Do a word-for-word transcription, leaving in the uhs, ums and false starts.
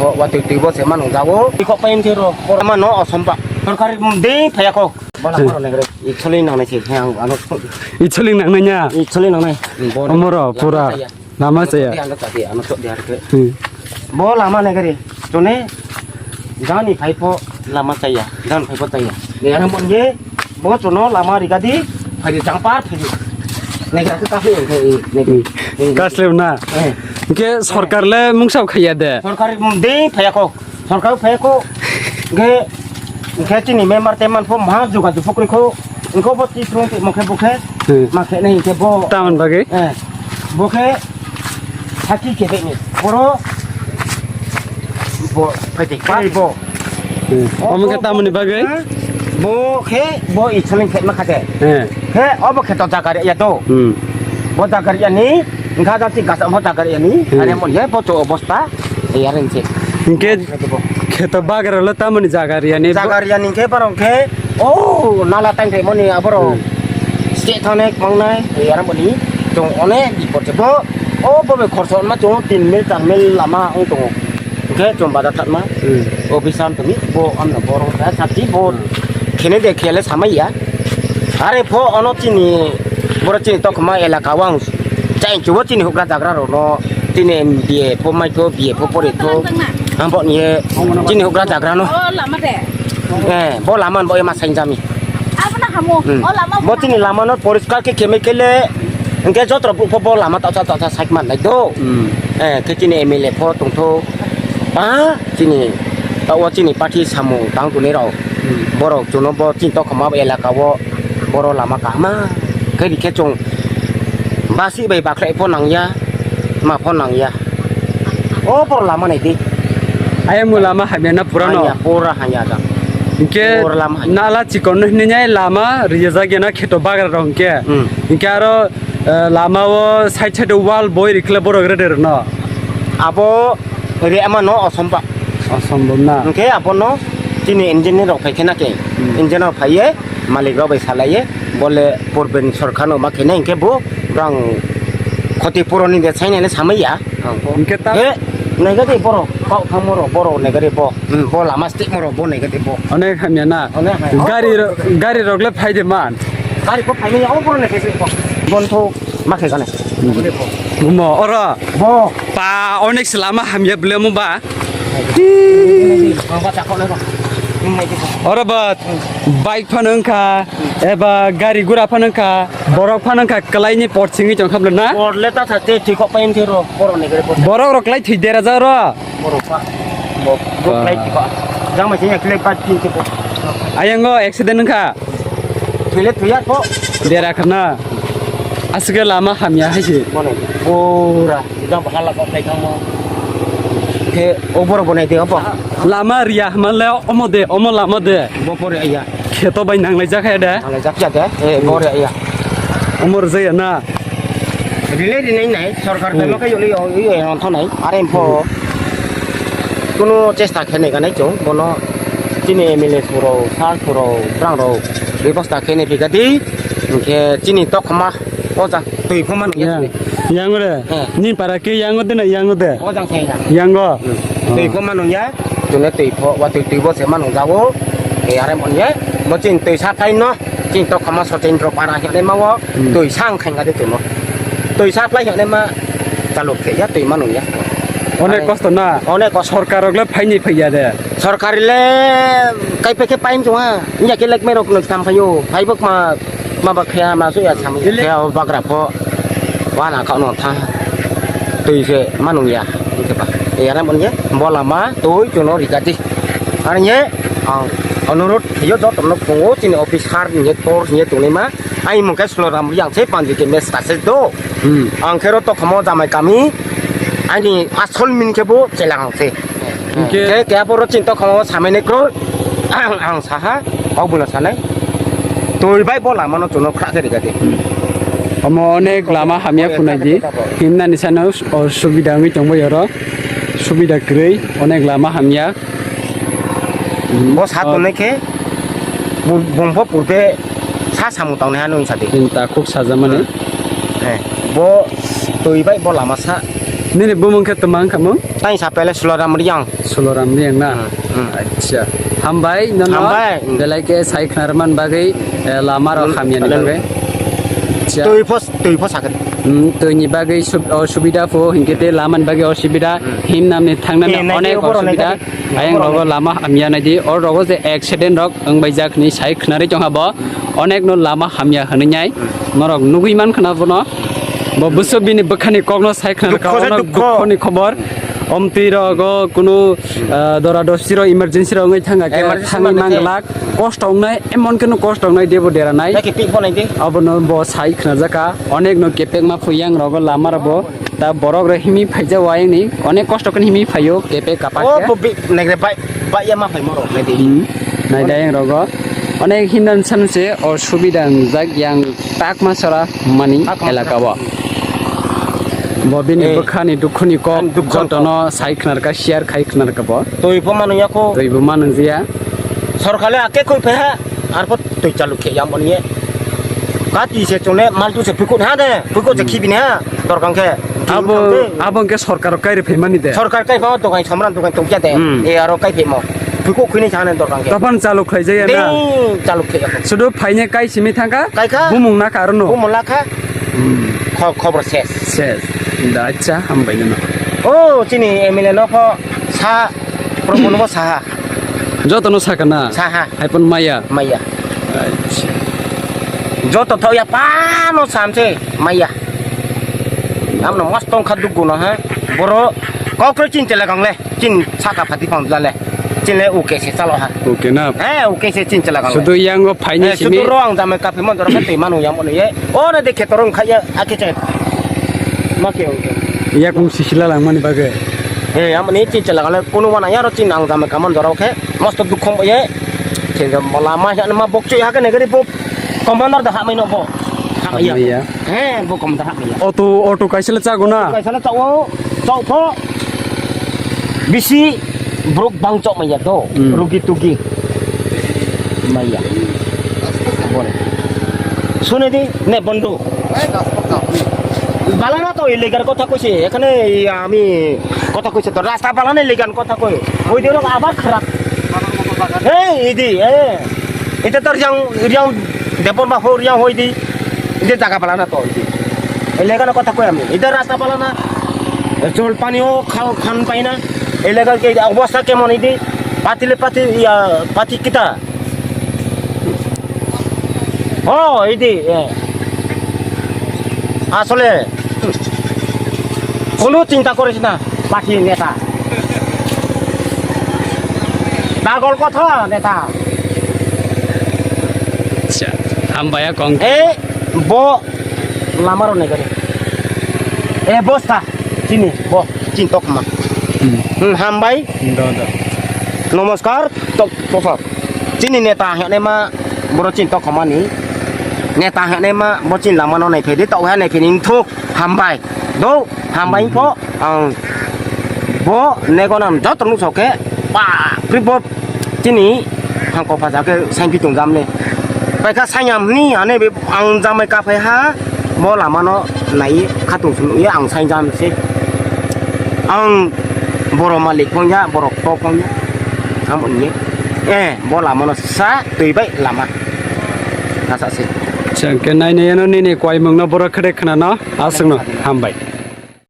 Bo watwi twi bo se mano jago. Iko paim thero. Ama no osomba. Sorkari de phaya ko. Bola Hmm. maro negre. Icholi nang nai se. He ang ano. Icholi nang nai nya. Icholi nang nai. Bo Omoro lama pura chaya. Lama chaya. Ano chati, ano chati, ano chati, ano chati. Hmm. Bo lama negre. Chone. Jani phai po lama chaya. Jan phai po chaya. Ne ano mon ye. Bo chono lama rigadi, phaidi jangpar phaidi. Negra khe kaphli wngkhe, eh, negra. Hmm. Eh, eh. Kaslem na? Eh. Hingke sorkar le mungsa khaiya de? Sorkar de phaya ko. Sorkar phaya ko. Hingke, hingke chini member teman pho maha juga jupuk rikho. Hingke bo tisrung ti mokhe bokhe. Hmm. Ma khe nei hingke bo. Tamon bagwi? Eh. Bo khe saki kebekni. Boro bo phaidi, pai bo. Hmm. Omo khe tamoni bagwi? Bo khe bo ichling khe ma khate. Hmm. Khe obo khe to jaga ya do. Hmm. Bo jaga ya ni, engkha jati gasa bo jaga ya ni. Hmm. Ane mon ye bo to obosta. Yar nche. Hingke kheto bagra lo tamoni jaga riyani. Jaga riyani hingke borok hingke o nala tang thai mani aboro. Hmm. State thane mangnai yar mani tong one bipor se bo o bo be khorso ma tong tin mil char mil lama ong tongo. Hingke chom bada thatma. Hmm. Office am tumi bo amna borok ta sati bo. Hmm. Khene de khele samai ya. Are pho ono chini boro chini tokma elaka wang. Chai chubo chini hukra jagra rok no chini M B A pho mai tho B A pho pore tho. Ang bo ni he chini hukra jagra no. Oh, lama de. Eh, bo lama bo ema sain jami. Abo na hamo. Hmm. Oh, lama. Bo chini lama no poriskar khe kheme khele. Hingke jotro bo, bo lama ta ta ta sak man nai do. Hmm. Eh, khe chini M L A pho tong tho. Ba chini ta o chini party samung tang tuni rok. Hmm. Borok chuno bo chini tokma elaka o boro lama kahma. Khe ri khe chung basi bai bakhrai pho nang ya, ma pho nang ya. O boro lama nai di. Ayang mo lama hamya na pura no? Hamya, pura hamya jang. Hingke pura lama hamya. Nala chikon no hinwi nyai lama rijak ya na kheto bagra rok hingke. Hmm. Hingke aro, eh, lama o side side o wall boi rikhle borok rede rok no? Abo Re ama no osomba. Osomba na. Hingke abono chini engineer rok phai khe na khe. Hmm. Engineer rok phai ye, malik rok bai salai ye, bole purben sorkar no ma khe na hingke bo rang khoti puron ni de sai nai samai ya. Hingke ta- He, nai ga de borok, kok thang moro, borok nai ga de bo. Hmm, bo lama stick moro, bo nai ga de bo. Onek hamya na. Onek hamya. Gari ro-, gari rok le phai de man. Gari ko phai ni, o borok nai khe se bo. Bon tho. Ma khe gane. Gumo, oro. Bo. Pa, onek se lama hamya bole mo ba. Ang ba chakho le ba. Oro ba, bike phano wngkha, eba gari gura phano wngkha, borok phano wngkha, kwlai ni por singwi tong kha bole na? Por le ta sa te thwi kok paim thwi ro, borok ni gari por. Borok rok kwlai thwi dera ja ro. Borok pa. Bo, bo kwlai thwi kok. Jang ma se ya kwlai pa thwi kok. Ayango accident wngkha. Thwile thwiya kho. Dera khana. Aswkhe lama hamya hai se. Bono pura jang hala kok khai thangmo. Khe o borok bo nai de obo. Lama riya hwnle omo de, omo lama de. Bo pore ya. Kheto bai nanglai jakha de. Nanglai jakya de. E, hmm, bore ya. Omo rwjaya na. Rile rinai nai, sorkar bai, hmm, makai yoli yo, yo, yo, thonai. Are empho. Kuno chesta khe nai ganai chwng, bono chini M L A surok, sir surok, bwrang rok bebosta khe nai phikha di, hwnkhe chini tokma o jang twi phoma nungya. Yang, yang re, eh, ni para ke yang de na yang de? O jang khe yang. Yang go? Hmm. Oh. Twi phoma nungya, tune twi pho, wa twi, twi bo se ma nungjago. E are mon ye, bo chini twi sa phai no, chini tokma Sotendro para hene ma o, hmm, twi sa ang khainga de tuno. Twi supply hwnwi ma chaluk khe ya, twi manu ya. Onek kosto na? Onek kosto. Sorkar rok le phaini phaiya de? Sorkar le kai pekhe paim chunga. Inya khe lekme rok nuk tham phaio. Phai bok ma, ma ba khya ma su ya tham. Ile- Khya o bagra pho. Wana ka no tha. Twi se manu ya. Inkhe ba. Yara mon ye. Bola ma twi chuno rikati. Ar ye ang onurut yo joto nok pungo chini office har ye tor ye tuni ma. Ai mung khe Suloram yang se panji ke mes ta se do. Hmm. Ang khe ro to khamo jamai kami. Ani asol min khe bo chelang se. Hingke khe khe abo ro chin to khamo samai ne kro. Ang, ang saha, kok bula sanai. Twi bai bo lama no chuno khra khe rega de. Omo onek lama hamya phunai di. Himna ni sano o subida wngwi tongbo yoro. Subida kwrwi, onek lama hamya. Bo sa tongnai khe, bu-, bung pho purbe sa samung tangnai hano wngsa di. Chini takhuk sajamani. Eh, bo twi bai bo lama sa. Nini bumung khe tma wngkha mung? Tei sa pele Suloram Riang. Suloram Riang na? Hmm, hmm. Acha. Hambai, nono. Hambai. Hmm. Belai khe sai khnar man bagwi, eh, lama rok hamya ni bagwi. Acha. Twi phos, twi phos sakhe. Hmm, twi ni bagwi sub-, osubida pho, hinkhe tei lama ni bagwi osubida. Hmm. Himnam ni thangnani onek osubida. Ayang rogo lama hamya nai di, o rogo je accident rok wng bai jak ni sai khnar ri tong ha bo. Onek no lama hamya hwnwi nai. Hmm. Norok nugwi man khna bono. Bo bwswk bini bwkhani kokno sai khna rwkha, dukho se onek dukho. Dukhoni khobor. Omtwi rogo kunu, ah, dora dosti rok emergency rok wngwi thangkha khe emergency thangwi mangkha khe. Manglak. Kosto wngnai, emon khe no kosto wngnai debo dera nai. Naki tik bo nai di. Abono bo sai khna jakha. Onek no kepek ma phuyang rogo lama rabo. Ta borok rok himi phaijak wayang ni. Onek kosto khe himi phaio kepek kapak khe. O bo bi nai re bai, bai ya ma phai moro nai di. Hmm. Nai dayang rogo. Onek hindan san se osubida wngjak yang. Takma sora mani elaka o. Bo bini bwkhani dukhuni kok jotono sai khnar kha, share khai khnar kha bo. Twi bo manung ya kho. Twi bo manung ya. Sorkar le ake koi phe ha, arpho twi chalu khe ya mon ye. Kati se chone maltu se phikut ha de, phikut se khibini ha, dorkang khe. Abo, abo hwnkhe sorkar kai rw phaimani de. Sorkar kai phano dokan samran dokan tongya de. Hmm. E aro kai phaimo. Phikuk khwini thangna dorkang khe. Tapan chalu khlai jaya na. Ding chalu khe. Sudu phaine kai simi thangkha. Kai kha. Bumung na karono. Bumung lakha. Hmm. Kho-, khobor ses. Ses. Da acha hambai no. O chini M L A no pho sa promo no pho saha. Joto no sakana. Saha. Haipon maya. Maya. Acha. Joto thok ya pano samse maya. Amno mas tong kha duk guno ha. Boro kokro chin chela kangle. Chin saka phati phang dale. Chin le uke se chalo ha. Uke na? Eh, uke se chin chela kangle. Sudu yango phaini simi. Sudu ro ang dame kapi mon doro kha twi manu yang ono ye. O na de khetorong kha ya ake che. Ma ke uke. Yakung sisila langmani bagwi. Eh, amni chin chela kangle kunu wana ya ro chin ang dame kamon doro khe. Mosto dukhong ye. Chin lama ya ma bokche ha ke ne gari bo. Commander da hamai no bo. Hamai ya. He, bo commander hamai ya. Auto, auto kaisa le chago na? Kaisa le chago, chao pho. Bisi brok bang chok maya to. Hmm. Rugi tugi. Maya. Bole. Sune di, ne bondu. Balana to illegal kotha koise. Ekhane ami kotha koise to. Rasta balana illegal kotha koi. Oi de rok abar kharap. He, idi, eh. Ita to riang, riang depor ba ho riang hoi di. Ita jaga balana to idi. Elega na kotha koi ami. Ita rasta balana. Jol pani o khao khan paina. Elega ke obostha kemon idi. Pati le pati ya pati kita. Oh, idi, eh. Asole. Kono chinta korish na, party neta. Pagol kotha neta. Acha, hambai ya kong. Eh, bo lama rok nai gari. Eh, bosta, chini, bo, chin tokma. Hmm. Hmm, hambai. Do, do. Namaskar, tok, tokha. Chini neta hene ma, boro chin tokma ni. Neta hene ma, bo chin lama no nai phedi, tok ha nai phedi, thuk, hambai. Do, hambai pho, ang bo nego nam joto nuk sok khe, ba, pri bo chini hangko phaja khe saimpi tong jam le. Paikha sainyam ni ane be ang jamai kaphai ha, bo lama no nai khatung sung ye ang sai jam se. Ang boro malik phong ya, boro kok phong ya. Am ye. Eh, bo lama no sa twi bai lama. Asa se. Chang ke nai ne no nini kwai mung no boro khede khna no, asung no, hambai.